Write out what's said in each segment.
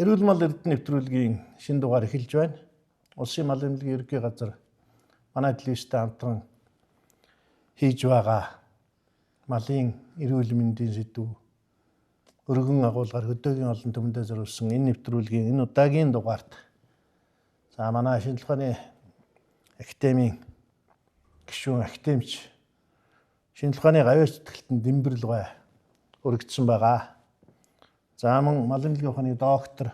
Эрүүл мал эрдэнэ нэвтрүүлгийн шинэ дугаар эхэлж байна. Улсын мал эмнэлгийн ерөнхий газар манай телевизтэй хамтран хийж байгаа малын эрүүл мэндийн сэдэв өргөн агуулгаар хөдөөгийн олон түмэндээ зориулсан энэ нэвтрүүлгийн энэ удаагийн дугаарт за манай шинжлэх ухааны академийн гишүүн академич шинжлэх ухааны гавьяа сэтгэлтэн Дэмбэрлгой өргөдсөн байгаа. За мөн мал эмнэлгийн ухааны доктор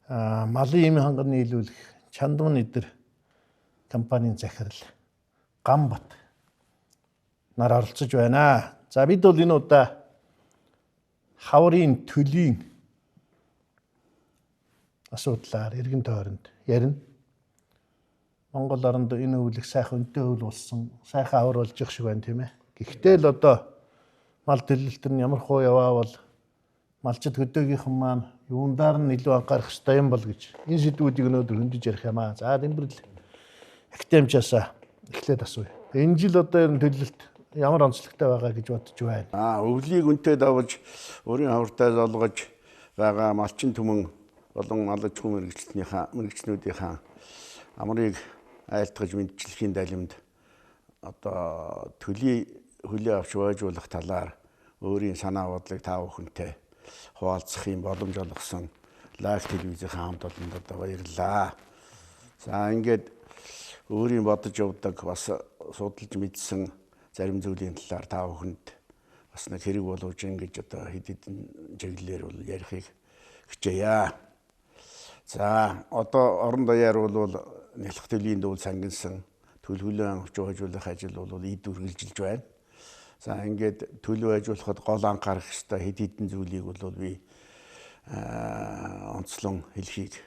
малын эм хангар нийлүүлэх Чандман эдэр компанийн захирал Ганбат нар оролцож байна. За бид бол энэ удаа хаврын төлийн асуудлаар эргэн тойронд ярина. Монгол оронд энэ өвлөх сайхан өнтэй өвөл болсон, сайхан авар болж их шиг байна, тийм ээ. Гэхдээ л одоо мал төлөлт нь ямар хуу яваа бол малчид хөдөөгийнхэн маань юундаар нь илүү анхаарах ёстой юм бол гэж энэ сэдвүүдийг өнөөдөр хөндөж ярих юм аа. За Дэмбэрэл академичаасаа эхлээд асууя. Энэ жил одоо ер нь төлөлт ямар онцлогтой байгаа гэж бодож байна? Өвлийг үнтэй давж, өөрийн хавартай золгож байгаа малчин түмэн болон мал аж ахуйн мэргэжлэтнүүдийнхаа амрыг айлтгаж мэдчлэхийн далимд одоо төлийг хүлээ авч байжуулах талаар өөрийн санаа бодлыг та бүхэнтэй хуваалцах юм боломж олгосон Лайв телевизийн хамт олонд одоо баярлалаа. За ингээд өөрийн бодож явдаг бас судалж мэдсэн зарим зүйлийн талаар та бүхэнд бас нэг хэрэг боловч ингэж одоо хэд хэдэн чиглэлээр бол ярихыг хичээе. За одоо орон даяар бол нялх төлийн дүүл сангинсан төл хүлээн авч хожуулах ажил бол эд үргэлжилж байна. За ингээд төлөв ажуулахад гол анхаарах ёстой хэд хэдэн зүйлийг бол би онцлон хэлхийг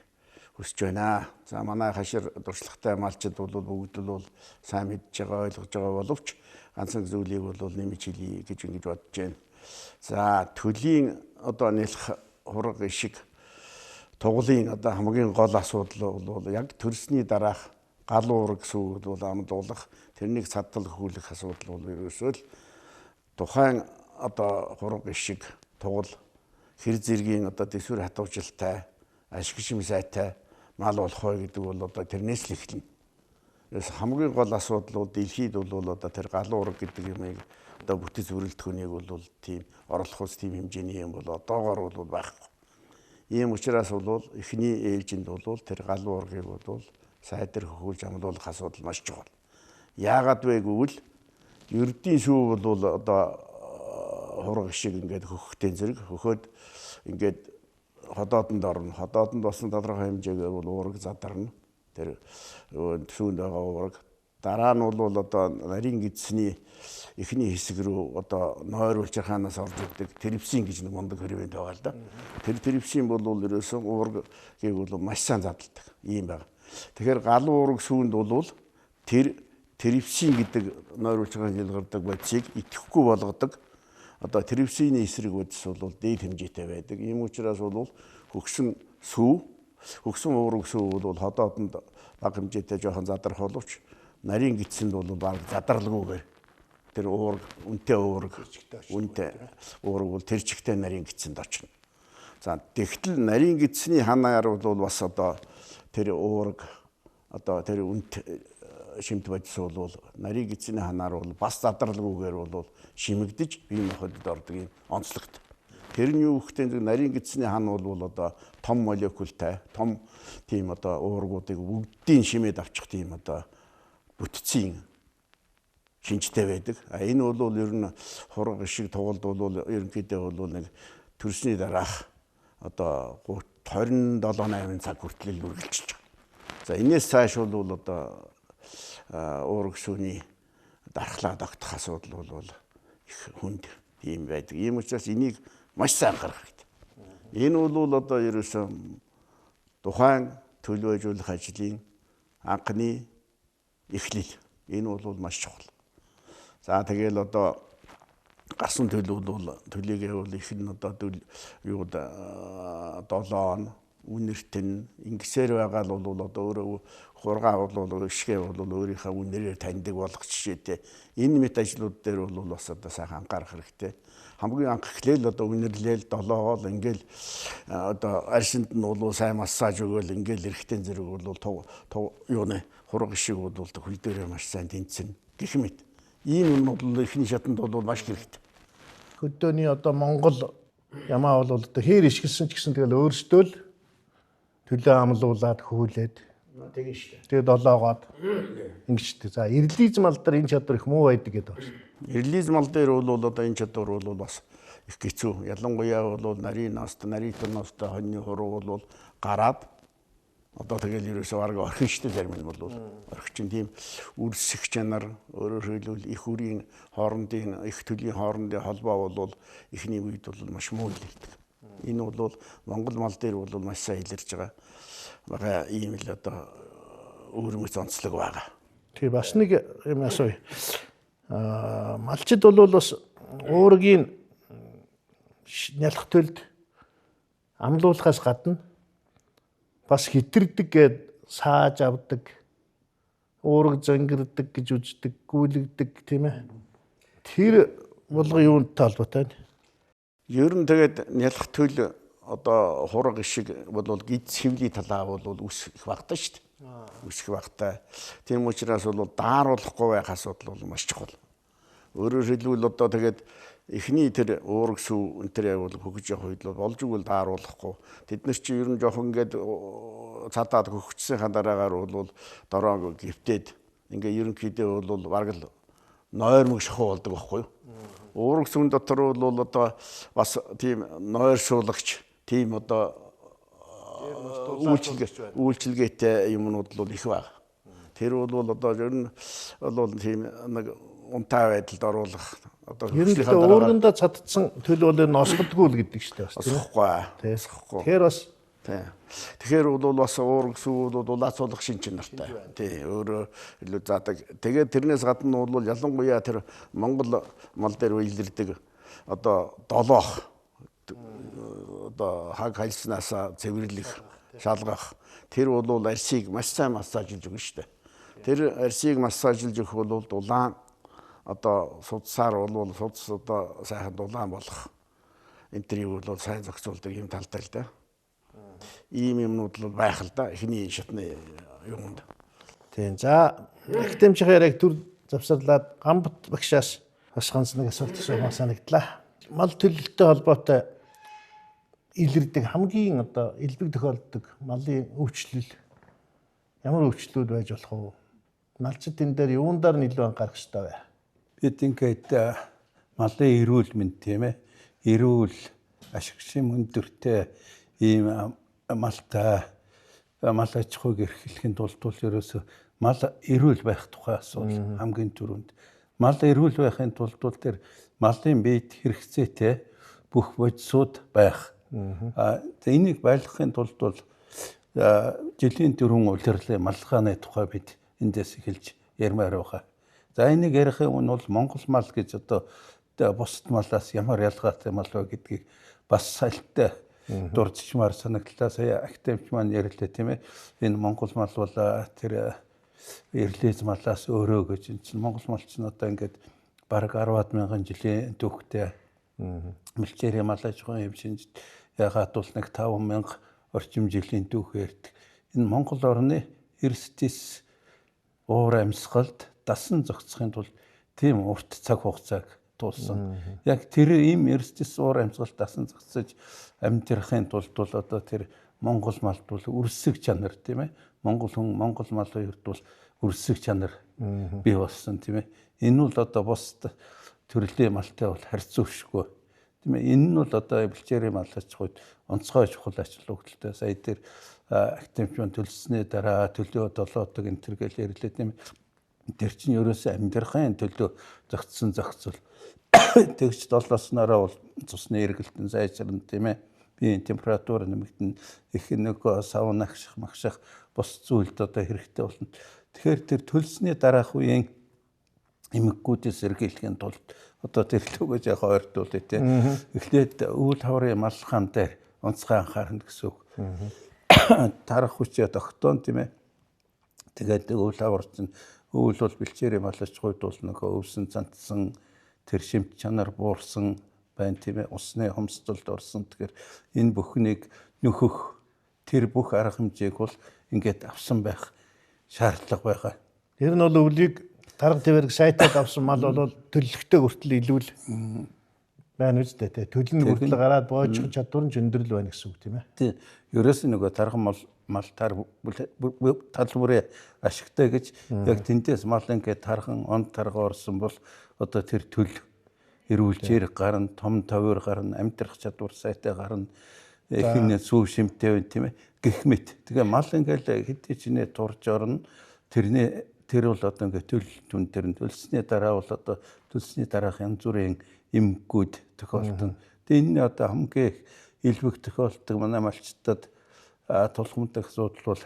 хүсэж байна. За манай хашир туршлагатай малчид бол бүгд л бол сайн мэдж байгаа, ойлгож байгаа боловч ганцхан зүйлийг бол нэмж хэлье гэж ингэж бодож байна. За төлийн одоо нялх хураг ишиг туглын одоо хамгийн гол асуудал бол яг төрсний дараах гал уураг сүү бол амдуулах, тэрнийг цадтал хөхүүлэх асуудал бол ерөөсөө л тухайн одоо хураг ишиг тугал хэр зэргийн одоо төсвөр хатуужилтай ашиг шим сайтай мал болох вэ гэдэг бол одоо тэрнээс л эхэлнэ. Ерөөс хамгийн гол асуудал бол дэлхийд бол одоо тэр галуу ураг гэдэг юмыг одоо бүтэц бүрэлдэхүүнийг бол тийм орлох ус тийм хэмжээний юм бол одоогоор бол байхгүй. Ийм учраас бол эхний ээлжинд бол тэр галуу ургийг бол сайдар хөхүүлж амлуулах асуудал маш чухал. Яагаад вэ гэвэл ердийн сүү бол одоо хураг шиг ингээд хөхтэй зэрэг хөхөөд ингээд ходоодонд орно. Ходоодонд болсон тодорхой хэмжээгээр бол уураг задарна. Тэр сүүнд байгаа уураг. Дараа нь бол одоо нарийн гидсний эхний хэсэг рүү одоо нойр улчирхаанаас орж ирдэг трипсин гэж нэг мундаг хэрвэнд байгаа л да. Тэр трипсин бол ерөөсөн уургийг бол маш сайн задалдаг ийм байна. Тэгэхээр галуу уураг сүүнд бол тэр трипсин гэдэг нойр улчирхаан хэл гардаг бодисыг идэхгүй болгодог. Одоо трипсиний эсрэг бодис бол дээд хэмжээтэй байдаг. Ийм учраас бол хөгсөн сүү, хөгсөн уураг сүү бол ходоодонд бага хэмжээтэй жоохон задрах боловч нарийн гидсэнд бол баг задралгүйгээр тэр уураг, үнтэй уураг, үнтэй уураг бол тэр чигтээ нарийн гидсэнд очно. За тэгтэл нарийн гидсний ханаар бол бас одоо тэр уураг одоо тэр үнт шимт бодис бол нарийн гидсний ханаар бол бас задралгүйгээр бол шимэгдэж бие махбодод ордог юм онцлогтой. Тэр нь юу гэхтэй нарийн гидсний хан бол одоо том молекултай, том тийм одоо уургуудыг бүгдийг шимээд авчих тийм одоо бүтцийн шинжтэй байдаг. А энэ бол ер нь хураг шиг тугалд бол ерөнхийдөө бол нэг төрсний дараах одоо 27 8 цаг хүртэл үргэлжилж байгаа. За энэс цааш бол одоо уураг сүүний дархлаа тогтох асуудал бол их хүнд тийм байдаг. Ийм учраас энийг маш сайн анхаарах хэрэгтэй. Энэ бол одоо ерөөсөө тухайн төлөв ажуулах ажлын анхны эхлэл. Энэ бол маш чухал. За тэгэл одоо гарсан төлөв бол төлийгээ бол их нь одоо юуд 7 он, Үнэртэн ингэсээр байгаа л бол одоо өөрөө хургаа бол ишгээ бол өөрийнхөө үнэрээр таньдаг болох жишээтэй. Энэ мэт ажлууд дээр бол бас одоо сайхан анхаарах хэрэгтэй. Хамгийн анх эхлээл одоо үнэрлээл долоогоол ингээл одоо аршинд нь бол сайн массаж өгөөл ингээл эрэгтэй зэрэг бол юуны хураг шиг бол хөл дээрээ маш сайн тэнцэн гэх мэт. Ийм юм бол эхний шатанд бол маш хэрэгтэй. Хөдөөний одоо Монгол ямаа бол одоо хээр ишгэлсэн ч гэсэн тэгэл өөрсдөө л төлөө амлуулад хөөлээд тэгэн шүү дээ. Тэгээд долоогоод ингэжтэй. За ирлиз мал дээр энэ чадвар их муу байдаг гэдэг байна. Ирлиз мал дээр бол одоо энэ чадвар бол бас их хэцүү. Ялангуяа бол нарийн наст, нарийн настай хоньны хуруу бол гараад одоо тэгэл ерөөсөө бараг орхин шүү дээ зарим нь бол орхичин тийм үрсэх чанар, өөрөөр хэлбэл их үрийн хоорондын их төлийн хоорондын холбоо бол эхний үед бол маш муу илэрдэг. Энэ бол Монгол мал дээр бол маш сайн илэрж байгаа ийм л одоо өвөрмөц онцлог байгаа. Тэгээ бас нэг юм асууя. Малчид бол бас уургийн нялх төлд амлуулахаас гадна бас хитэрдэг гээд сааж авдаг, уураг зангирдаг гэж үздэг, гүйлгдэг тийм ээ. Тэр болгон юунтай холбоотой вэ? Ер нь тэгээд нялх төл одоо хураг шиг бол гидс хэвлийн талаа бол үс их багтаа шүү дээ. Үс их багтаа. Тийм учраас бол дааруулахгүй байх асуудал бол маш чухал. Өөрөөр хэлбэл одоо тэгээд эхний тэр уураг сүү энэ төр яг бол хөгж явах үед бол болж игэл дааруулахгүй. Тэд нар чи ер нь жоохон ингээд цадаад хөгжсөнийхаа дараагаар бол дороо гівтээд ингээ ерөнхийдөө бол бараг л нойрмог шохоо болдог байхгүй юу? Уураг сүүн дотор бол одоо бас тийм нойр суулагч тийм одоо үйлчилгээтэй юмнууд бол их баг. Тэр бол одоо ер нь бол тийм нэг унтаа байдалд оруулах одоо ер нь уургандаа цадцсан төл бол энэ осгодгүй л гэдэг шүү дээ бас тийм үү? Осгохгүй. Тэгэхээр бас тий. Тэгэхээр бол бас уураг сүү бол улаацуулах шин чанартай. Тий, өөрөө илүү заадаг. Тэгээд тэрнээс гадна бол ялангуяа тэр Монгол мал дээр илэрдэг одоо долоох одоо хаг хальснаасаа цэвэрлэх, шалгах тэр бол арсыг маш сайн массажлж өгнө шүү дээ. Тэр арсыг массажлж өгөх бол дулаан одоо судсаар бол судас одоо сайхан дулаан болох энэ тэрийг бол сайн зохицуулдаг юм талтай л да. Ийм юмнууд л байх л да эхний шатны юмд. Тийм. За академичийн яриаг төр завсарлаад Гамбат багшаас бас ганц нэг асуулт асуумаар санагдлаа. Мал төлөлттэй холбоотой илэрдэг хамгийн одоо элбэг тохиолддог малын өвчлөл ямар өвчлүүд байж болох вэ? Малчид энэ дээр юундаар нь илүү анхаарах ёстой вэ? Бид ингээд малын эрүүл мэнд тийм ээ. Эрүүл ашиг шим өндөртэй ийм малтай мал аж ахуйг эрхлэхийн тулд бол ерөөсөө мал эрүүл байх тухай асуудал хамгийн түрүүнд. Мал эрүүл байхын тулд бол тэр малын биед хэрэгцээтэй бүх бодисууд байх. Энийг байлгахын тулд бол жилийн дөрвөн улирлын малгааны тухай бид эндээс эхэлж ярмаар байгаа. За энийг ярихын өмнө бол Монгол мал гэж одоо бусад малаас ямар ялгаатай мал вэ гэдгийг бас сальтай дурдчмаар санагдлаа. Сая академич маань ярьлаа тийм ээ. Энэ Монгол мал бол тэр ирлиз малаас өөрөө гэж энэ чинь Монгол мал чинь одоо ингээд бараг 10-аад мянган жилийн түүхтэй мэлчээрийн мал аж ахуйн юм шинж ягаад бол нэг 5,000 орчим жилийн түүх ярьдаг. Энэ Монгол орны эрс тис уур амьсгалд дасан зохицохын тулд тийм урт цаг хугацааг туулсан. Яг тэр ийм эрс тис уур амьсгалд дасан зохицож амьдрахын тулд бол одоо тэр Монгол малд бол үрсэг чанар тийм ээ. Монгол хүн Монгол мал хоёрт бол үрсэг чанар бий болсон тийм ээ. Энэ бол одоо бусад төрлийн малтай бол харьцуулшгүй. Тийм ээ. Энэ нь бол одоо бэлчээрийн мал аж ахуйд онцгой чухал ач холбогдолтой. Сая дээр академичман төлснөө дараа төлөө долоодог энэ төр гэл ярьлаа тийм ээ. Тэр чинь ерөөсөө амьдрахын төлөө зохицсон зохицол. Тэгж долооснороо бол цусны эргэлтэн сайжирна тийм ээ. Биеийн температур нэмэгдэнэ. Их нэг савн агших магших бус зүйлд одоо хэрэгтэй болно. Тэгэхээр тэр төлсний дараах үеийн эмгэгүүдээс сэргийлэхийн тулд одоо тэр лүгэж яг ойртуулъя тийм. Эхлээд үйл хаврын малхан дээр онцгой анхаарна гэсэн үг. Тарах хүчээ тогтоон, тийм ээ. Тэгээд өвөл хавар чинь өвөл бол бэлчээрийн мал аж ахуйд бол нөгөө өвсөн цантсан тэр шимт чанар буурсан байна, тийм ээ. Усны хомсдолд орсон. Тэгэхээр энэ бүхнийг нөхөх тэр бүх арга хэмжээг бол ингээд авсан байх шаардлага байгаа. Тэр нь бол өвлийг тарга твэрэг сайтад авсан мал бол төлөлтөө хүртэл илүү л байна үстэй тий. Төлн хүртэл гараад боожих чадвар нь ч өндөр л байна гэсэн үг, тийм ээ. Тий. Ерөөс нь нөгөө тарган мал тар тал бүрээ ашигтай гэж яг тэндээс мал ингээд тархан он тарга орсон бол одоо тэр төл эрүүлжээр гарна, том товор гарна, амьдрах чадвар сайтай гарна, ихэнэ сүү шимтэй байна, тийм ээ. Гэх мэт. Тэгээ мал ингээл хэдий ч нэ турж орно. Тэрний тэр бол одоо ингээд төл түн тэр нь төлсний дараа бол одоо төлсний дараах янз бүрийн эмгэгүүд тохиолдоно. Тэгээ энэ одоо хамгийн их илбэг тохиолддог манай малчтад тулгамдах асуудал бол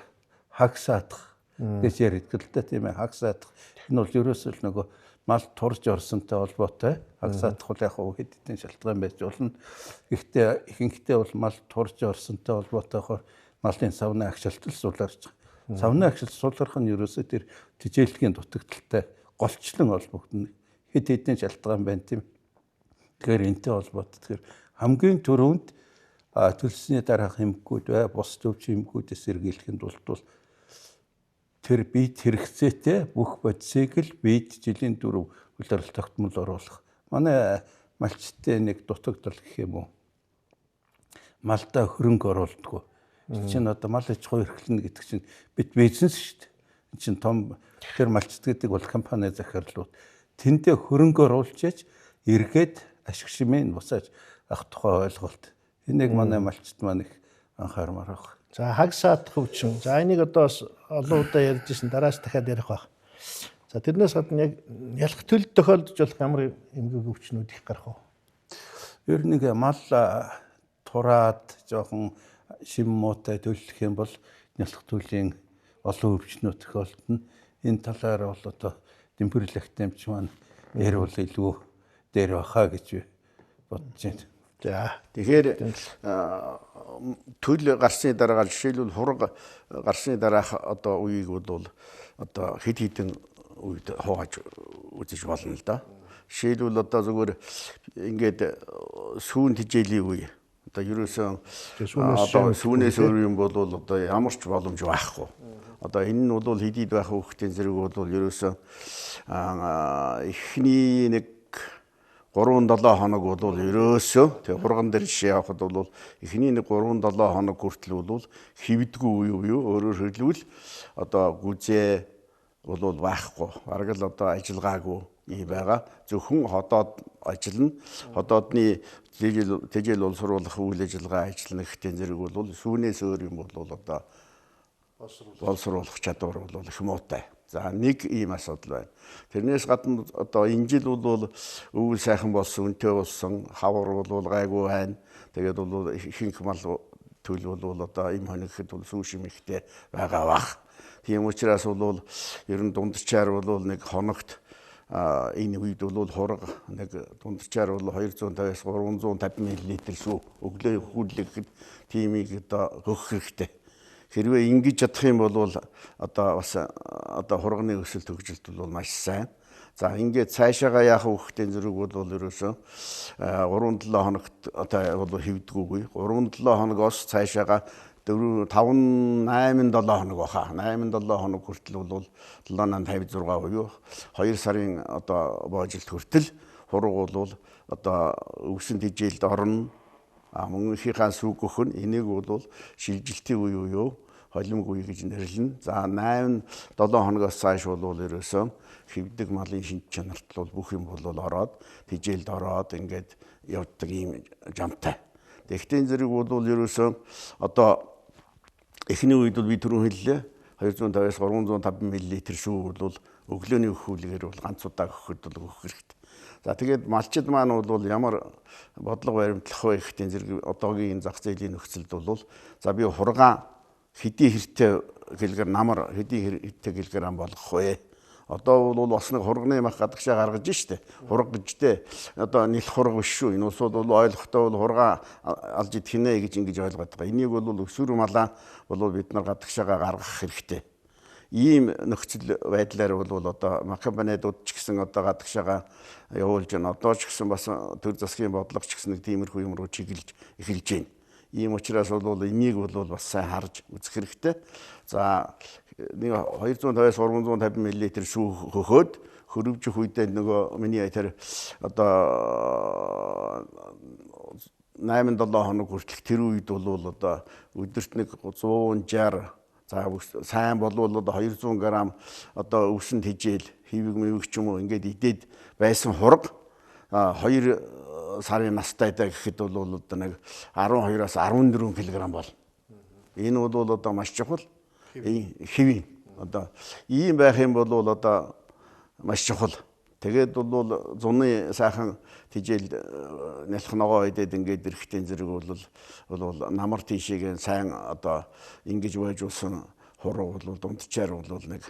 хагсаадах гэж ярьдаг л да, тийм ээ. Хагсаадах. Энэ бол ерөөсөө л нөгөө мал турж орсонтой холбоотой. Хагсаадах бол яг хэд хэдэн шалтгаан байж болно. Гэхдээ ихэнхдээ бол мал турж орсонтой холбоотойгоор малын савны агшилт л суларч байгаа. Савны агшилт сулрах нь ерөөсөө тэр тэжээлгийн дутагдaltaй голчлон холбогдно. Хэд хэдэн шалтгаан байна, тийм. Тэгэхээр энтэй холбоотой. Тэгэхээр хамгийн түрүүнд төлсний дараах эмгэгүүд бай, бус төвч эмгэгүүдээс сэргийлэхэд бол тэр биед хэрэгцээтэй бүх бодисыг л биед жилийн 4 улирал тогтмол оруулах. Манай малчтай нэг дутагдал гэх юм уу. Малдаа хөрөнгө оруулдаггүй. Чинь одоо мал аж ахуй эрхлэнэ гэдэг чинь бит бизнес шүү дээ. Энд чинь том тэр малчт гэдэг бол компани захирлууд. Тэндээ хөрөнгө оруулж эргээд ашиг шимээ буцааж авах тухай ойлголт. Энийг манай малчт маань их анхаармаар байна. За хаг саадах өвчин. За энийг одоо бас олон удаа ярьж ирсэн, дараас дахиад ярих байх. За тэрнээс гадна яг ялах төлд тохиолдож болох ямар эмгэг өвчнүүд их гарах вэ? Ер нь нэг мал тураад жоохон шим муутай төлөх юм бол нялх төлийн олон өвчнүүд тохиолдоно. Энэ талаар бол одоо Дэмбэрлэгт эмч маань ярил илүү дээр баха гэж бодож байна. За тэгэхээр төл гарсны дараа жишээлбэл хураг гарсны дараах одоо үеийг бол одоо хэд хэдэн үед хувааж үзэж болно л да. Жишээлбэл одоо зүгээр ингээд сүүн тижээлийн үе одоо ерөөсөн одоо сүүнээс өөр юм бол одоо ямар ч боломж байхгүй. Одоо энэ нь бол хэдийд байх хүүхдийн зэрэг бол ерөөсөн эхний нэг 3-7 хоног бол ерөөсөө тэг хурган дээр жишээ авахд бол эхний нэг 3-7 хоног хүртэл бол хэвдэггүй үе буюу өөрөөр хэлбэл одоо гүзээ бол байхгүй. Бараг л одоо ажиллагаагүй юм байгаа. Зөвхөн ходоод ажиллана. Ходоодны тэжээл боловсруулах үйл ажиллагаа ажиллана гэхтэн зэрэг бол сүүнээс өөр юм бол одоо боловсруулах чадвар бол их муутай. За нэг ийм асуудал байна. Тэрнээс гадна одоо энэ жил бол өвөл сайхан болсон, үнэтэй болсон, хавар бол гайгүй байна. Тэгээд бол ихэнх мал төл бол одоо им хонигхэд бол сүү шимэгтэй байгаа бах. Тийм учраас бол ер нь дундчаар бол нэг хоногт энэ үед бол хураг нэг дундчаар бол 250-аас 350 мл сүү өглөө хүүлэхэд тиймийг одоо өгөх хэрэгтэй. Хэрвээ ингэж чадах юм бол одоо бас одоо хурганы өсөлт хөгжилт бол маш сайн. За ингээд цаашаага яах хүүхдийн зэрэг бол ерөөсөө 3-7 хоногт одоо бол хэвдэггүй. 3-7 хоногоос цаашаага 4 5 8 7 хоног баха. 8 7 хоног хүртэл бол 7 8 56 буюу 2 сарын одоо боожилт хүртэл хураг бол одоо өвсөн тижээлд орно. А мөн ихийнхаа сүг өгөх нь энийг бол шилжилтийн үе буюу холимог үе гэж нэрлэнэ. За 8 7 хоногоос цааш бол ерөөсөө хэвдэг малын шинж чанарт бол бүх юм бол ороод тижээлд ороод ингээд явдаг ийм жамтай. Тэгтээ зэрэг бол ерөөсөө одоо эхний үед бол би түрүүн хэллээ 250-аас 350 мл сүү бол өглөөний өгөхүүлгээр бол ганц удаа өгөхөд бол өгөх хэрэгтэй. За тэгээд малчид маань бол ямар бодлого баримтлах вэ гэхтэн зэрэг одоогийн энэ зах зээлийн нөхцөлд бол за би хургаан хэдий хэртэй килограмм намар хэдий хэртэй килограмм болгох вэ? Одоо бол бас нэг хурганы мах гадагшаа гаргаж штэ. Хург гэж те. Одоо нэлэх хург биш шүү. Энэ улсууд бол ойлгохтой бол хургаа алж идэх нэ гэж ингэж ойлгоод байгаа. Энийг бол өсвөр малаа бол бид нар гадагшаага гаргах хэрэгтэй. Ийм нөхцөл байдлаар бол одоо компаниудад ч гэсэн одоо гадагшаага явуулж байна. Одоо ч гэсэн бас төр засгийн бодлого ч гэсэн нэг тиймэрхүү юм руу чиглэж эхэлж байна. Ийм учраас бол энийг бол бас сайн харж үзэх хэрэгтэй. За нэг 250-аас 350 мл сүү хөхөөд хөрвжих үедээ нөгөө миний тэр одоо 8 7 хоног хүртэлх тэр үед бол одоо өдөрт нэг 160, за сайн болвол одоо 200 г одоо өвсөн тэжээл хэвэг мэвэг ч юм уу ингээд идээд байсан хург 2 сарын настай даа гэхэд бол одоо нэг 12-аас 14 кг бол. Энэ бол одоо маш чухал. Хэвийн. Одоо ийм байх юм бол одоо маш чухал. Тэгээд бол зуны сайхан тэжээл нялх ногоо идээд ингээд эрэхтэн зэрэг бол намар тийшээгээ сайн одоо ингэж байжуулсан хуруу бол дунджаар бол нэг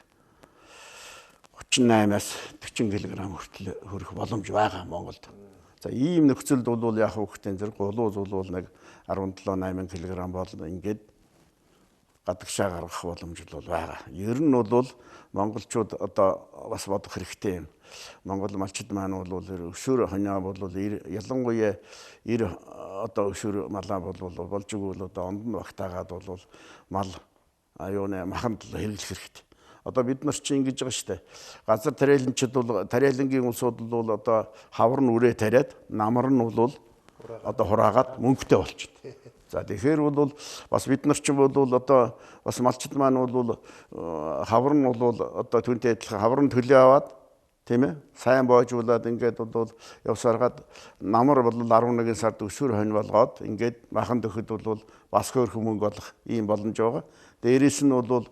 38-аас 40 кг хүртэл хөрөх боломж байгаа Монголд. За ийм нөхцөлд бол яг хүүхдийн зэрэг гулуу зулуул нэг 17 8 кг бол ингээд гадагшаа гаргах боломж бол байгаа. Ер нь бол монголчууд одоо бас бодох хэрэгтэй юм. Монгол малчид маань бол өсвөр хонио бол ялангуяа одоо өсвөр малаа бол болж игэл одоо онд нь багтаагаад бол мал аюуны маханд хэрэглэх хэрэгтэй. Одоо бид нар чинь ингэж байгаа шүү дээ. Газар тариаланчид бол тариалангийн улсууд бол одоо хавар нь үрээ тариад намар нь бол одоо хураагаад мөнгөтэй болчихно. За тэгэхээр бол бас бид нар чинь бол одоо бас малчид маань бол хавар нь бол одоо түүнтэй адилхан хавар нь төлөө аваад тийм ээ сайн боожуулаад ингээд бол явсаргаад намар бол 11 сард өсвөр хонь болгоод ингээд махан төхөд бол бас хөөрхөн мөнгө олох ийм боломж байгаа. Дээрээс нь бол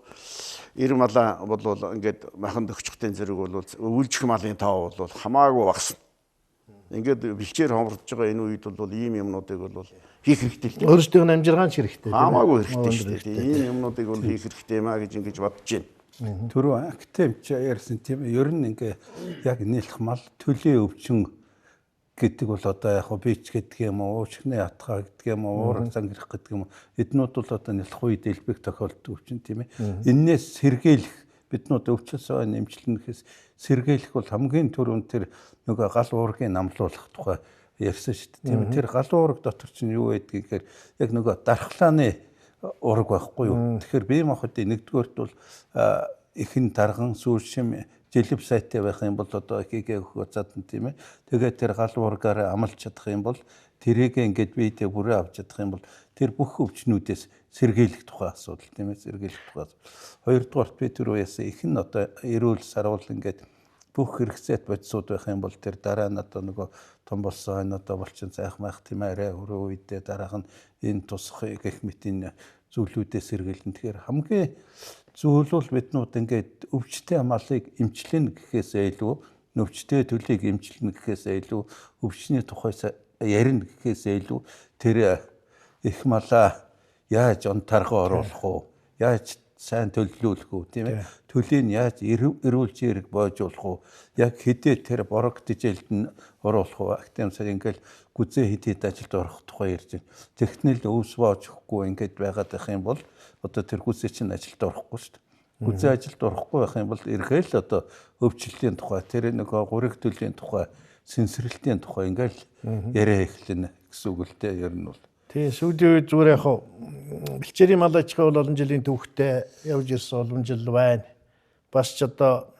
эр малаа бол ингээд махан төгчхтэн зэрэг бол өвлжих малын тоо бол хамаагүй багасна. Ингээд бэлчээр хомордож байгаа энэ үед бол ийм юмнуудыг бол хийх хэрэгтэй л дээ. Өөрсдийнх нь амжиргаан ч хэрэгтэй. Хамаагүй хэрэгтэй шүү дээ. Ийм юмнуудыг бол хийх хэрэгтэй юм а гэж ингэж бодож байна. Түрүү актемч ярьсан тийм ер нь ингээ яг нэлэх мал төлийн өвчин гэдэг бол одоо яг бич гэдэг юм уу, уушгины ятгаа гэдэг юм уу, уурах зангирах гэдэг юм уу. Эднүүд бол одоо нэлэх үед элбэг тохиолддог өвчин тийм ээ. Эннээс сэргийлэх биднүүд өвчөөсөө нэмжлэн гэхээс сэргийлэх бол хамгийн түрүүнд тэр нөгөө гал уургийн намлуулах тухай ярьсан шүү дээ. Тийм ээ. Тэр гал уураг дотор чинь юу байдгийг гэхээр яг нөгөө дархлааны уураг байхгүй юу. Тэгэхээр бие махбодын нэгдүгээрт бол ихэн дарган сүүршим жилв сайтай байх юм бол одоо хийгээ өгөх задна тийм ээ. Тэгээд тэр гал уургаар амлж чадах юм бол тэрийг ингээд биедээ бүрээ авч чадах юм бол тэр бүх өвчнүүдээс сэргийлэх тухай асуудал тийм ээ, сэргийлэх тухай. Хоёрдугаарт би түрүү яасан их нь одоо эрүүл саруул ингээд бүх хэрэгцээт бодисууд байх юм бол тэр дараа нь одоо нөгөө том болсон энэ одоо болчин цайх майх тийм арай өрөө үедээ дараах нь энэ тусах гэх мэт энэ зүйлүүдээс сэргийлнэ. Тэгэхээр хамгийн зүйл бол биднүүд ингээд өвчтэй малыг эмчлэнэ гэхээсээ илүү өвчтэй төлийг эмчлэнэ гэхээсээ илүү өвчний тухай ярина гэхээсээ илүү тэр их малаа яаж он таргаа оруулах уу, яаж сайн төлөвлөх үү, тийм ээ, төлийг яаж эрүүл чирэг боожуулах уу, яг хэдий тэр борог тэжээлд нь оруулах уу, актем сар ингээл гүзээ хэдийд ажилд орох тухай ярьж байна. Тэгтнэл өвс боож өгөхгүй ингээд байгаад байх юм бол одоо тэр гүзээ чинь ажилд орохгүй шүү дээ. Гүзээ ажилд орохгүй байх юм бол эргээл одоо өвчлөлийн тухай, тэр нөгөө гуриг төлийн тухай, сэнсрэлтийн тухай ингээл яриа эхлэнэ гэсэн үг л дээ ер нь бол. Тийм сүүлийн үед зүгээр яг бэлчээрийн мал аж ахуй бол олон жилийн түүхтэй явж ирсэн уламжил байна. Бас ч одоо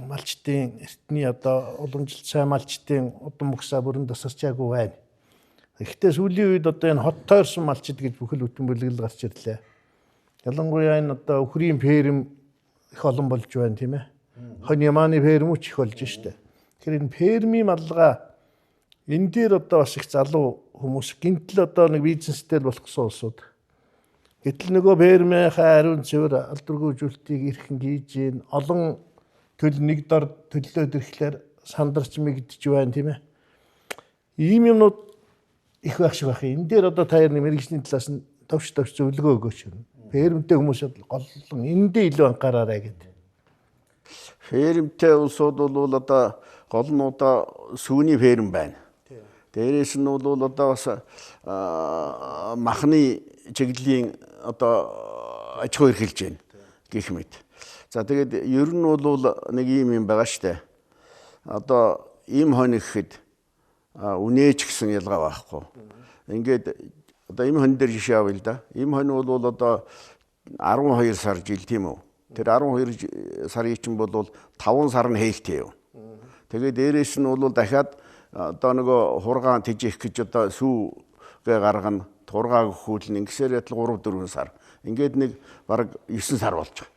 малчдын эртний одоо уламжлалт сайн малчдын удам мөхсөө бүрэн тасарчаагүй байна. Гэхдээ сүүлийн үед одоо энэ хот тойрсон малчид гэж бүхэл бүтэн бүлэглэл гарч ирлээ. Ялангуяа энэ одоо өхрийн ферм их олон болж байна тийм ээ. Хонь ямааны фермүүч их болж штэ. Тэгэхээр энэ фермийн малгай энэ дээр одоо бас их залуу хүмүүс гинтэл одоо нэг бизнестэй болох гэсэн улсууд. Гэтэл нөгөө фермийнхаа ариун цэвэр алдаргүй зүйлтийг эрхэн хийж гин олон төл нэг дор төллөөд ирэхлээр сандарч мэгдэж байна тийм ээ. Ийм юмнууд их байх шиг байх. Энэ дээр одоо та хоёр мэрэгжлийн талаас нь товч зөвлөгөө өгөөч. Фермтэй хүмүүс голлон эндээ илүү анхаараарай гэдэг. Фермтэй улсууд бол одоо гол нь одоо сүүний ферм байна. Дээрээс нь бол одоо бас махны чиглэлийн одоо аж ахуй эрхэлж байна гэх мэт. За тэгээд ер нь бол нэг ийм юм байгаа штэ. Одоо ийм хонь гэхэд үнээч гэсэн ялгаа байхгүй. Ингээд одоо ийм хонь дээр жишээ авъя л да. Ийм хонь бол одоо 12 сар жил тийм үү? Тэр 12 сарын чинь бол 5 сар нь хээлтэй юу. Тэгээд дээрээс нь бол дахиад одоо нөгөө хургаан тэжээх гэж одоо сүүгээ гаргана, тургааг хүүлнэ. Ингэсээр ятал 3 4 сар. Ингээд нэг бараг 9 сар болж байгаа.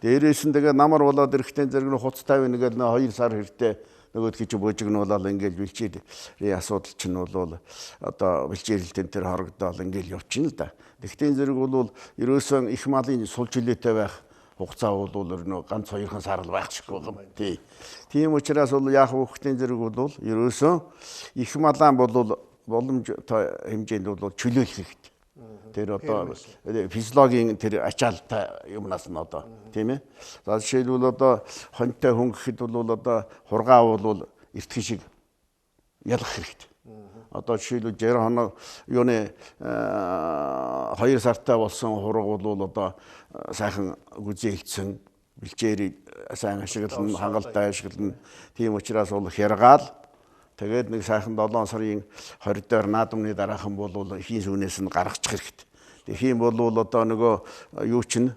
Дээрээс нь тэгээ намар болоод ирэхтэй зэрэг нь хуц 51 гээд 2 сар хэрэгтэй нөгөөдхий чи божигнуулаад ингээл бэлчээрийн асуудал чинь бол одоо бэлчээрэлтэн тэр хорогдоол ингээл явчихна л да. Тэгтээ зэрэг бол ерөөсөн их малын сул чөлөөтэй байх хугацаа бол нөө ганц хоёрхан сар л байх шиг байгаа юм. Тий. Тийм учраас бол яах вэ гэхтэн зэрэг бол ерөөсөн их малаан бол боломжтой хэмжээнд бол чөлөөлөх хэрэгтэй. Тэр одоо физиологийн тэр ачаалттай юмнаас нь одоо тийм ээ. За жишээлбэл одоо хоньтой хүн гэхэд бол одоо хургаа бол эртхэн шиг ялах хэрэгтэй. Одоо жишээлбэл 60 хоног юуны 2 сартай болсон хураг бол одоо сайхан гүзээлцэн бэлчээрийг сайн ашиглан, хангалттай ашиглан. Тийм учраас бол хяргаал тэгээд нэг сайхан 7 сарын 20 дээр наадамны дараахан бол хийн сүүнээс нь гаргачих хэрэгтэй. Тэгэх юм бол одоо нөгөө юу чинь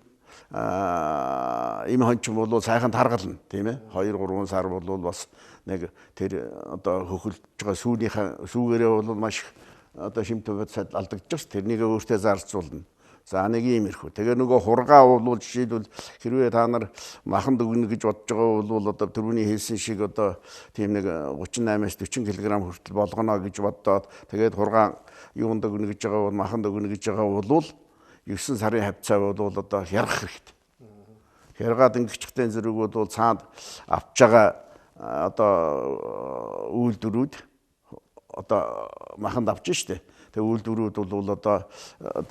им хончин бол сайхан таргална тийм ээ. 2 3 сар бол бас нэг тэр одоо хөхөлж байгаа сүүнийхээ сүүгээрээ бол маш их одоо шимт бод алдагдаж ш. Тэрнийг өөртөө зарцуулна. За нэг иймэрхүү. Тэгээ нөгөө хургаа бол жишээлбэл хэрвээ та нар маханд өгнө гэж бодож байгаа бол одоо түрүүний хэлсэн шиг одоо тийм нэг 38-аас 40 кг хүртэл болгоно гэж боддоод тэгээд хургаан юунд өгнө гэж байгаа бол маханд өгнө гэж байгаа бол 9 сарын хавцаа бол одоо хярах хэрэгтэй. Хяргаад ингэчихтэй зэрэг бол цаанд авч байгаа одоо үйлдвэрүүд одоо маханд авч штэ. Тэгээ үйлдвэрүүд бол одоо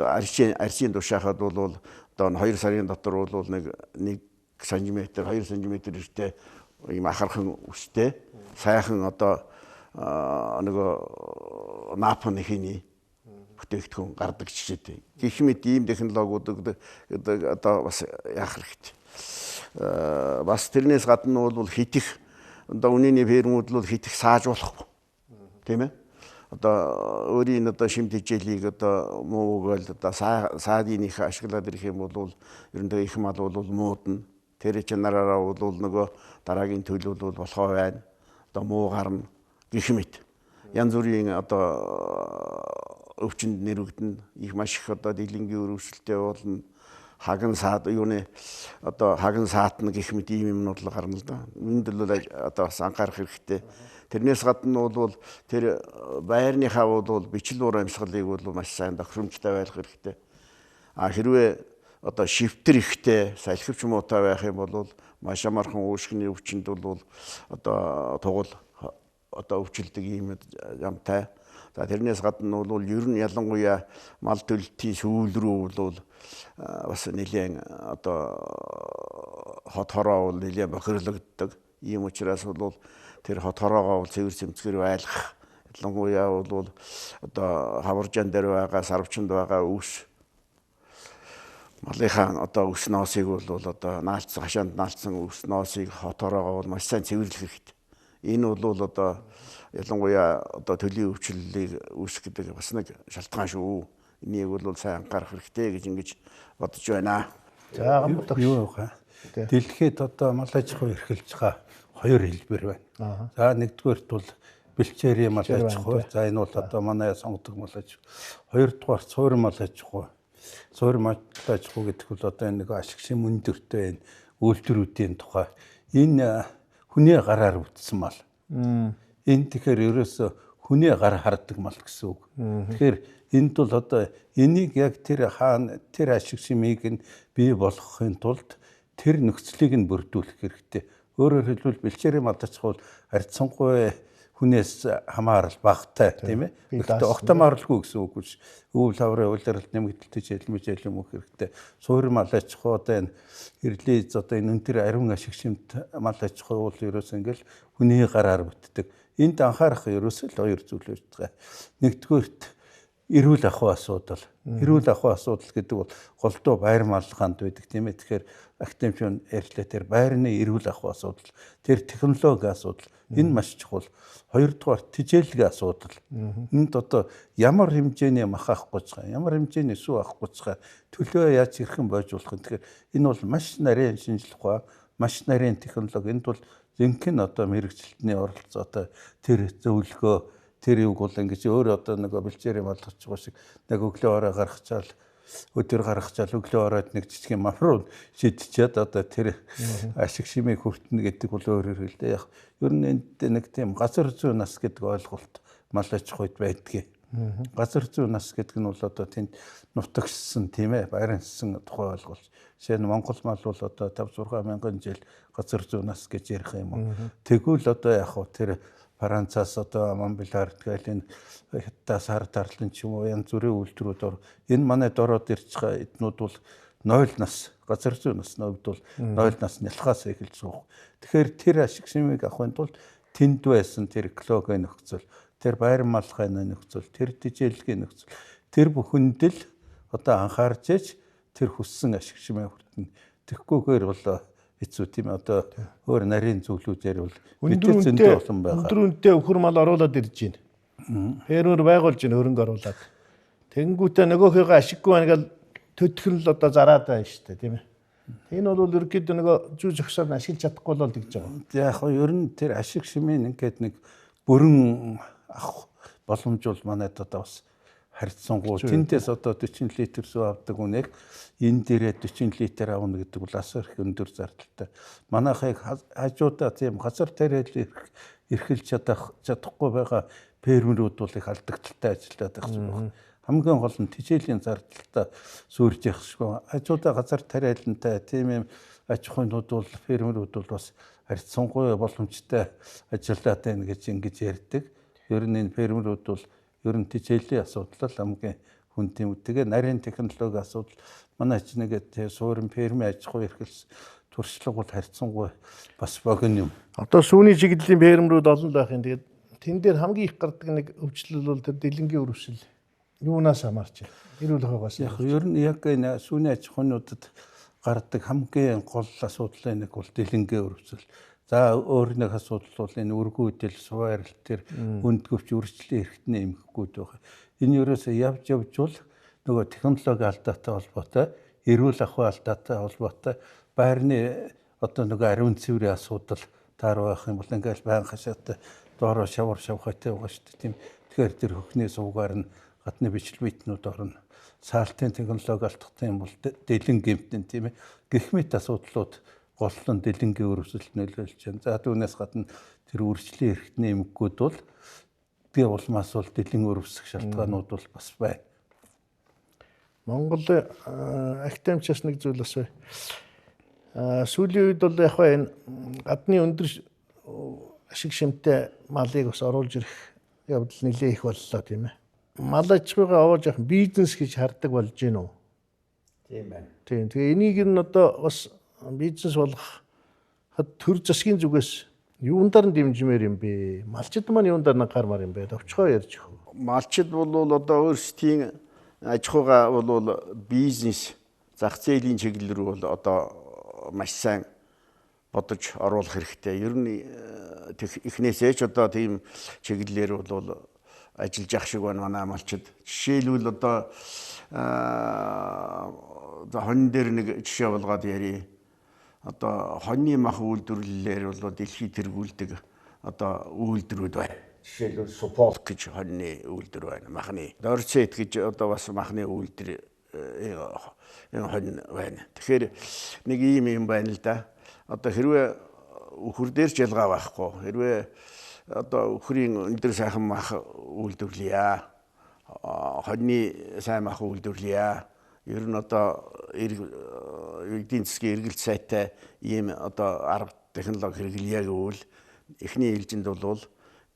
арчин тушаахад бол одоо 2 сарын дотор бол нэг 1 см 2 см эртээ ийм ахархан үстэй сайхан одоо нөгөө наапан хиний бүтээгдэхүүн гардаг жишээтэй. Гэх мэт ийм технологиуд одоо бас яах хэрэгтэй. Бас тэрнээс гадна бол хитэх одоо үнэний фермүүд бол хитэх сааж болохгүй. Тийм ээ. Одоо өөрийн одоо шимт хичээлийг одоо муу өгөөл одоо саадынх ашиглаад ирэх юм бол ер нь их мал бол муудна. Тэр чанараараа бол нөгөө дараагийн төлөв бол болохоо байна. Одоо муу гарна гэх мэт. Янз бүрийн одоо өвчнөд нэрвэгдэнэ. Их маш их одоо дийлэнгийн өрөвсөлтэй болно. Хаган саад юуны одоо хаган саатна гэх мэт ийм юмнууд л гарна л да. Үүнд л одоо бас анхаарах хэрэгтэй. Тэрнээс гадна бол тэр байрныхаа бол бичил уур амьсгалыг бол маш сайн тохиромжтой байх хэрэгтэй. А хэрвээ одоо шивтэр ихтэй, салхивч муутай байх юм бол маш амархан уушгины өвчнөд бол одоо тугал одоо өвчлөдөг ийм ямтай. За тэрнээс гадна бол ер нь ялангуяа мал төлөлтийн сүүл рүү бол бас нэлээд одоо хот хороо бол нэлээд бохирлогддог. Ийм учраас бол тэр хот хороогоо бол цэвэр цэмцгэр байлгах. Ялангуяа бол одоо хаваржаан дээр байгаа, сарвчанд байгаа өвс малынхаа одоо өс ноосыг бол одоо наалцсан, хашаанд наалцсан өс ноосыг хот хороогоо бол маш сайн цэвэрлэх хэрэгтэй. Энэ бол одоо ялангуяа одоо төлийн өвчлөлийг үүсгэдэг бас нэг шалтгаан шүү. Энийг бол сайн анхаарах хэрэгтэй гэж ингэж бодож байна. За гамбат юу вэ? Дэлхийд одоо мал аж ахуй эрхэлж байгаа хоёр хэлбэр байна. За нэгдүгээрт бол бэлчээрийн мал аж ахуй. За энэ бол одоо манай сонгодог мал аж ахуй. Хоёрдугаар цуур мал аж ахуй. Цуур мал аж ахуй гэдэг бол одоо энэ нэг ашиг шим өндөртэй энэ үйлдвэрүүдийн тухай. Энэ хүний гараар бүтсэн мал. Энэ тэгэхээр ерөөсө хүний гар хардаг мал гэсэн үг. Тэгэхээр энд бол одоо энийг яг тэр хаана тэр ашиг шимийг нь бий болгохын тулд тэр нөхцөлийг нь бүрдүүлэх хэрэгтэй. Өөрөөр хэлбэл бэлчээрийн мал аж ахуй бол харьцангуй Хүнээс хамаарал багтай, тийм ээ. Гэхдээ огтомоорлгүй гэсэн үг биш. Өвөл хаврын улиралд нэмэгдэл тэжээл мэжээл юм уу хэрэгтэй. Суурь мал аж ахуй одоо энэ эрлийз одоо энэ өнтер ариун ашиг шимт мал аж ахуй бол ерөөс ингээл хүний гараар бүтдэг. Энд анхаарах ерөөсөө л хоёр зүйл байж байгаа. Нэгдүгээрт эрүүл ахуй асуудал. Эрүүл ахуй асуудал гэдэг бол голдуу байр малгаанд байдаг, тийм ээ. Тэгэхээр академичийн ярьлаа, тэр байрны эрүүл ахуй асуудал, тэр технологи асуудал, энэ маш чухал. Хоёрдугаар тэжээлгийн асуудал. Энд одоо ямар хэмжээний мах авах гэж байгаа, ямар хэмжээний сүү авах гэж байгаа, төлөө яаж хэрхэн бойж болох юм. Тэгэхээр энэ бол маш нарийн шинжлэх ухаан, маш нарийн технологи. Энд бол жинхэнэ одоо мэрэгчлэлтний оролцоотой тэр зөвлөгөө, тэр юг бол ингэж өөр одоо нэг бэлчээр юм алгаж байгаа шиг нэг өглөө орой гаргачаал, өдөр гаргачаал, өглөө оройд нэг жижиг мав руу шидчихэд одоо тэр ашиг шимийг хүртэнэ гэдэг бол өөр хэрэг л дээ. Яг ер нь энд нэг тийм газар зүй нас гэдэг ойлголт мал аж ахуйд байдгийг. Газар зүй нас гэдэг нь бол одоо тэнд нутагшсан, тийм ээ, баримтсан тухай ойлголт. Жишээ нь Монгол мал бол одоо 5 6 мянган жил газар зүй нас гэж ярих юм уу. Тэгвэл одоо яг хөө тэр Францаас одоо Монбелард гээл энэ Хятадаас хар тарлан ч юм уу янз бүрийн үйлдвэрүүд ор. Энэ манай дороод ирж байгаа эднүүд бол 0 нас, газар зүй насны хувьд бол 0 нас нялхаас эхэлж байгаа. Тэгэхээр тэр ашиг шимийг авахын тулд тэнд байсан тэр экологийн нөхцөл, тэр байр малгайны нөхцөл, тэр тэжээлгийн нөхцөл, тэр бүхэнд л одоо анхаарч ээж тэр хүссэн ашиг шимээ хүртэнэ. Тэгхгүйгээр бол хэцүү, тийм ээ. Одоо өөр нарийн зүйлүүдээр бол өндөр зөндөө үнэтэй олон байгаа. Өндөр үнэтэй өхөр мал оруулаад ирж байна. Фермер байгуулж байна хөрөнгө оруулаад. Тэнгүүтээ нөгөөхийгөө ашиггүй байна гэл төтгөн л одоо зараад байна шүү дээ, тийм ээ. Энэ бол ерөнхийдөө нөгөө зүй зохисоор нь ашиглаж чадахгүй бол тэгж байгаа. Яг хоо ер нь тэр ашиг шимийн ингээд нэг бүрэн авах боломж бол манайд одоо бас харьцангуй. Тэндээс одоо 40 литр сүү авдаг үнэг энэ дээрээ 40 литр авна гэдэг бол асар их өндөр зардалтай. Манайхыг хажуудаа тийм газар тариал эрхэлж чадахгүй байгаа фермерүүд бол их алдагдaltaй ажиллаад байх шиг байна. Хамгийн гол нь тэжээлийн зардалтай сүрж явах шиг. Хажуудаа газар тариалантай тийм юм аж ахуйнууд бол фермерүүд бол бас харьцангуй боломжтой ажиллаад байна гэж ингэж ярьдаг. Ер нь энэ фермерүүд бол ер нь тэжээлийн асуудал л хамгийн хүнд юм. Тэгээ нарийн технологи асуудал манай ч нэг суурин фермийн аж ахуй эрхэлсэн туршлага бол харьцангуй бас богино юм. Одоо сүүний чиглэлийн фермерүүд олон л байх юм. Тэгээд тэн дээр хамгийн их гардаг нэг өвчлөл бол тэр дэлэнгийн өрөвсөл. Юунаас хамаарч байна? Эрүүл ахуйгаас. Яг ер нь яг энэ сүүний аж ахуйнуудад гардаг хамгийн гол асуудлын нэг бол дэлэнгийн өрөвсөл. За өөр нэг асуудал бол энэ өргүүдэл, суваарл тэр өндгөвч үржлийн эрхтний эмхгүүд байх. Энэ ерөөсөө явж явж бол нөгөө технологи алдаатай холбоотой, эрүүл ахуй алдаатай холбоотой, байрны одоо нөгөө ариун цэврийн асуудал таар байх юм бол ингээл байн хашаатай доороо шавар шавхайтай байгаа шүү дээ. Тийм. Тэгэхээр тэр хөхний сувгаар нь гадны бичил биетнүүд орно. Саалтын технологи алдахтай юм бол дэлэн гэмтэн, тийм ээ. Гэх мэт асуудлууд голлон дэлэнгийн өрөвсөлт нөлөөлж байна. За түүнээс гадна тэр үржлийн эрхтний эмгэгүүд бол тэгээ улмаас бол дэлэн өрөвсөх шалтгаанууд бол бас байна. Монгол академичаас нэг зүйл бас бай. Сүүлийн үед бол яг энэ гадны өндөр ашиг шимтэй малыг бас оруулж ирэх явдал нэлээ их боллоо, тийм ээ. Мал аж ахуйгаа овоож явах бизнес гэж хардаг болж гин үү? Тийм байна. Тийм. Тэгээ энийг нь одоо бас бизнес болгох төр засгийн зүгээс юундаар нь дэмжмээр юм бэ? Малчид маань юундаар нь анхаармаар юм бэ? Товчхоо ярьж өгөө. Малчид бол одоо өөрсдийн аж ахуйгаа бол бизнес зах зээлийн чиглэл рүү бол одоо маш сайн бодож оруулах хэрэгтэй. Ер нь эхнээсээ ч одоо тийм чиглэлээр бол ажиллаж явах шиг байна манай малчид. Жишээлбэл одоо хонь дээр нэг жишээ болгоод ярий. Одоо хоньны мах үйлдвэрлэлээр бол дэлхийд тэргүүлдэг одоо үйлдвэрүүд байна. Жишээлбэл Суполк гэж хоньны үйлдвэр байна, махны. Дорцет гэж одоо бас махны үйлдвэр энэ хонь байна. Тэгэхээр нэг ийм юм байна л да. Одоо хэрвээ үхэр дээр ч ялгаа байхгүй. Хэрвээ одоо үхрийн өндөр сайхан мах үйлдвэрлэе. Хоньны сайн мах үйлдвэрлэе. Ер нь одоо эдийн засгийн эргэлт сайтай ийм одоо арга технологи хэрэглэе гэвэл эхний ээлжинд бол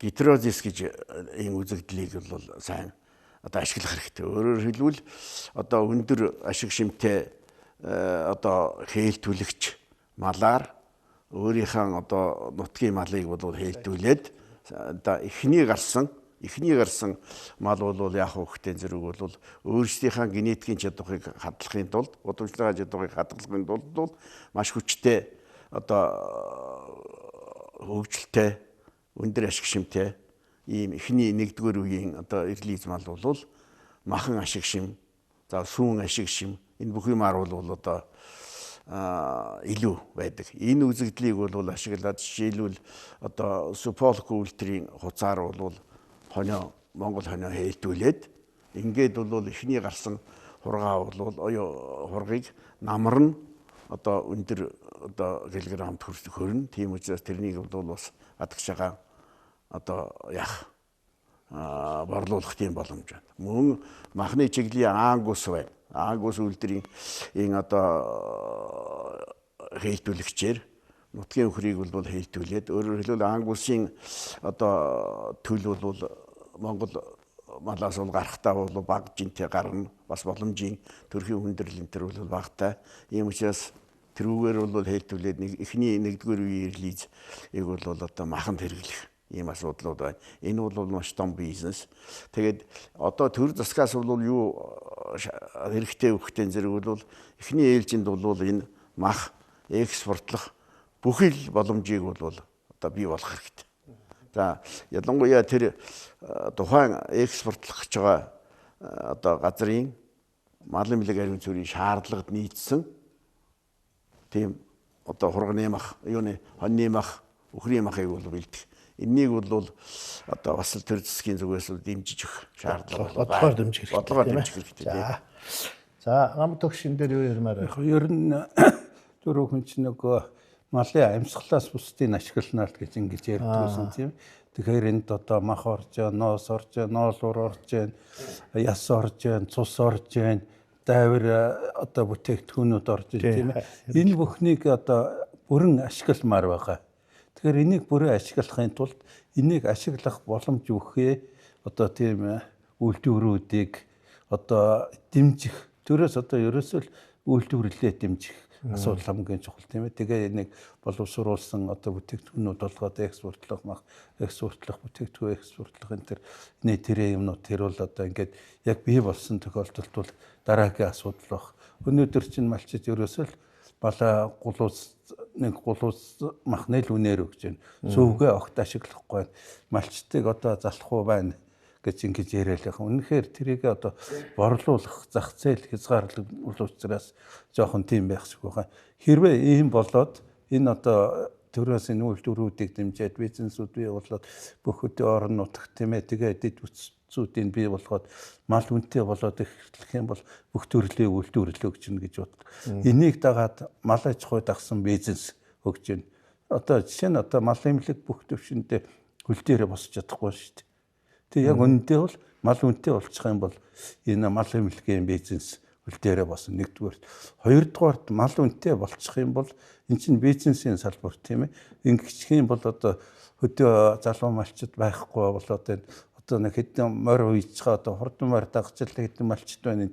Гетерозис гэж энэ үзэгдлийг бол сайн одоо ашиглах хэрэгтэй. Өөрөөр хэлбэл одоо өндөр ашиг шимтэй одоо хээлтүүлэгч малаар өөрийнхөө одоо нутгийн малыг бол хээлтүүлээд одоо эхний гарсан мал бол яах вэ гэхтэн зэрэг бол өөрсдийнхээ генетикийн чадварыг хадгалахын тулд, удамшлагын чадварыг хадгалахын тулд бол маш хүчтэй одоо хөгжилтэй өндөр ашиг шимтэй ийм эхний нэгдүгээр үеийн одоо релиз мал бол махан ашиг шим, за сүүн ашиг шим энэ бүх юмар бол одоо илүү байдаг. Энэ үзэгдлийг бол ашиглаад жишээлбэл одоо Суполк үйлдвэрийн хуцаар бол хонио Монгол хонио хээлтүүлээд ингээд бол эхний гарсан хургаа бол хургийг намар нь одоо өндөр одоо килограммд хөрнө. Тийм учраас тэрнийг бол бас адагшаага одоо яах борлуулах тийм боломж байна. Мөн махны чиглэлийн ангус байна. Ангус үйлдвэрийн энэ одоо хээлтүүлэгчээр нутгийн өхрийг бол хээлтүүлээд өөрөөр хэлбэл ангусын одоо төл бол Монгол малаас бол гарахтаа бол бага жинтэй гарна. Бас боломжийн төрхийн хүндрэл энэ төр бол багатай. Ийм учраас тэрүүгээр бол хээлтүүлээд нэг эхний нэгдүгээр үеийн релиз ийг бол одоо маханд хэрэглэх ийм асуудлууд байна. Энэ бол маш том бизнес. Тэгээд одоо төр засгаас бол юу хэрэгтэй өгөхтэй зэрэг бол эхний ээлжинд бол энэ мах экспортлох бүхэл боломжийг бол одоо бий болох хэрэгтэй. За ялангуяа тэр тухайн экспортлох гэж байгаа одоо газрын малын бэлэг ариун цэврийн шаардлагад нийцсэн тийм одоо хурганы мах, юуны хоньны мах, үхрийн махыг бол бэлдэх. Эннийг бол одоо бас л төр засгийн зүгээс бол дэмжиж өгөх шаардлага бол бодлогоор дэмжих хэрэгтэй. Бодлогоор дэмжих хэрэгтэй. За, нам төгш энэ дээр юу ярмаар байна? Ер нь дөрөв хүн чинь нөгөө малын амьсгалаас бусдыг ашиглана л гэж ингэж ярьдгүйсэн тийм. Тэгэхээр энд одоо мах орж, ноос орж, ноолуур орж, яс орж, цус орж, дайвар одоо бүтээгдэхүүнүүд орж тийм ээ. Энэ бүхнийг одоо бүрэн ашигламаар байгаа. Тэгэхээр энийг бүрэн ашиглахын тулд энийг ашиглах боломж өгөхөө одоо тийм үйлдвэрүүдийг одоо дэмжих. Төрөөс одоо ерөөсөө л үйлдвэрлэлээ дэмжих асуудал хамгийн чухал тийм ээ. Тэгээ энийг боловсруулсан одоо бүтээгдэхүүнүүд болгоод экспортлох мах, экспортлох бүтээгдэхүүн, экспортлох энэ төр нэ тэрэ юмнууд тэр бол одоо ингээд яг бий болсон тохиолдолд бол дараагийн асуудал баг. Өнөөдөр чинь малчид ерөөсөө л балаа гулуус нэг гулуус махны л үнээр өгч байна. Сөвгөө огт ашиглахгүй байна. Малчдыг одоо залах уу байна гэж ингэж яриад л. Үнэхээр тэрийг одоо борлуулах зах зээл хязгаарлал учраас жоохон тийм байх шиг байгаа. Хэрвээ ийм болоод энэ одоо төрөөс энэ үйлдвэрүүдийг дэмжиж бизнесүүд бий болоод бүх хөдөө орон нутагт тийм ээ тэгээ дэд бүтцүүдийг бий болгоод мал үнэтэй болоод эхлэх юм бол бүх төрлийн үйлдвэрлэл өгч гин гэж боддог. Энийг дагаад мал аж ахуй дагсан бизнес өгч гин. Одоо жишээ нь одоо мал эмнэлэг бүх төвшөндөө хөл дээрээ босч чадахгүй шүү дээ. Тэг яг үнэндээ бол мал үнэтэй болчих юм бол энэ мал эмнэлгийн бизнес хөл дээрээ босно нэгдүгээрт. Хоёрдугаарт мал үнэтэй болчих юм бол эн чинь бизнесийн салбар тийм ээ. Ингэчих юм бол одоо хөдөө залуу малчид байхгүй болоод энэ одоо нэг хэдэн морь уйжгаа одоо хурдан морь дагчлаа хэдэн малчид байна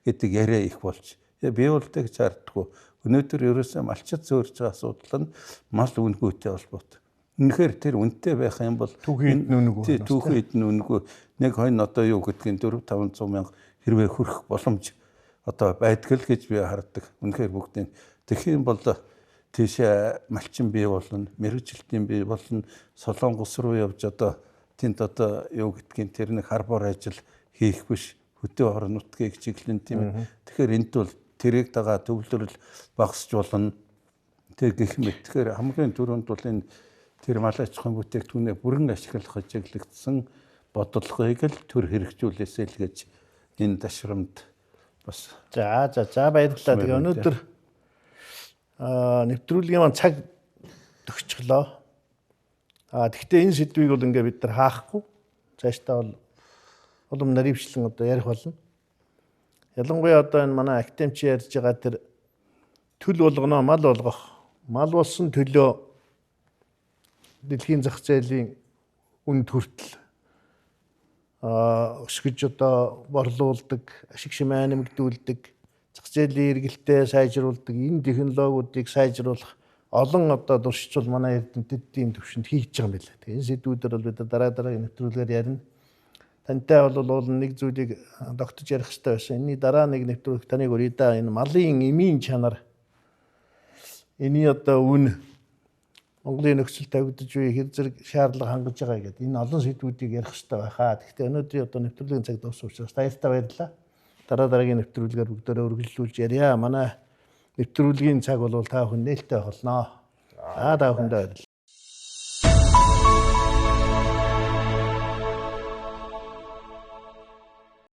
гэдэг яриа их болж. Би бол тэгж харддаггүй. Өнөөдөр ерөөсөө малчид зөөрж байгаа асуудал нь мал үнэгүйтэй холбоотой. Үнэхээр тэр үнэтэй байх юм бол түүхийн эд нүнэгүү. Тий, түүхийн эд нүнэгүү. Нэг хонь одоо юу гэдгийг 4-500 мянга хэрвээ хүрэх боломж одоо байдаг л гэж би хардаг. Үнэхээр бүгдийг тэгэх юм бол тийшээ малчин бий болно, мэргэжилтийн бий болно, Солонгос руу явж одоо тэнд одоо юу гэдгийг тэр нэг харбор ажил хийх биш, хөдөө орон нутгийг чиглэн тийм ээ. Тэгэхээр энд бол тэрийг дагаа төвлөрөл багасч болно. Тэг гэх мэт. Тэгэхээр хамгийн түрүүнд бол энэ тэр мал аж ахуйн бүтээгдэхүүнээ бүрэн ашиглах чиглэгдсэн бодлогыг л төр хэрэгжүүлээсэй л гэж энэ ташрамд бас. За за за баярлалаа. Тэгээ өнөөдөр нэвтрүүлгийн маань цаг төгсчихлөө. Тэгвэл энэ сэдвийг бол ингээ бид нар хаахгүй. Цаашдаа бол улам наривчлан одоо ярих болно. Ялангуяа одоо энэ манай академич ярьж байгаа тэр төл болгоно, мал болгох. Мал болсон төлөө дэлхийн зах зээлийн үнд хүртэл өсгөж одоо борлуулдаг, ашиг шимээ нэмэгдүүлдэг, зах зээлийн эргэлтээ сайжруулдаг, энэ технологиудыг сайжруулах олон одоо туршилтууд манай эрдэмтдийн төвшөнд хийж байгаа юм байна. Тэгээ энэ сэдвүүдээр бол бид дараа дараагийн нэвтрүүлгээр ярина. Тантай бол уул нэг зүйлийг тогтож ярих хэрэгтэй байсан. Энэний дараа нэг нэвтрүүлэг таныг өрье да. Энэ малын эмийн чанар, энэний одоо үн, Монголын нөхцөл тавигдаж буй хэр зэрэг шаардлага хангаж байгаа гэдэг энэ олон сэдвүүдийг ярих хэрэгтэй байхаа. Тэгэхдээ өнөөдрийн одоо нэвтрүүлгийн цаг дууссан учраас баяртай баярлалаа. Дараа дараагийн нэвтрүүлгээр бүгдээрээ үргэлжлүүлж ярья. Манай нэвтрүүлгийн цаг бол та бүхэн нээлттэй байх болно. За, та бүхэндээ баярлалаа.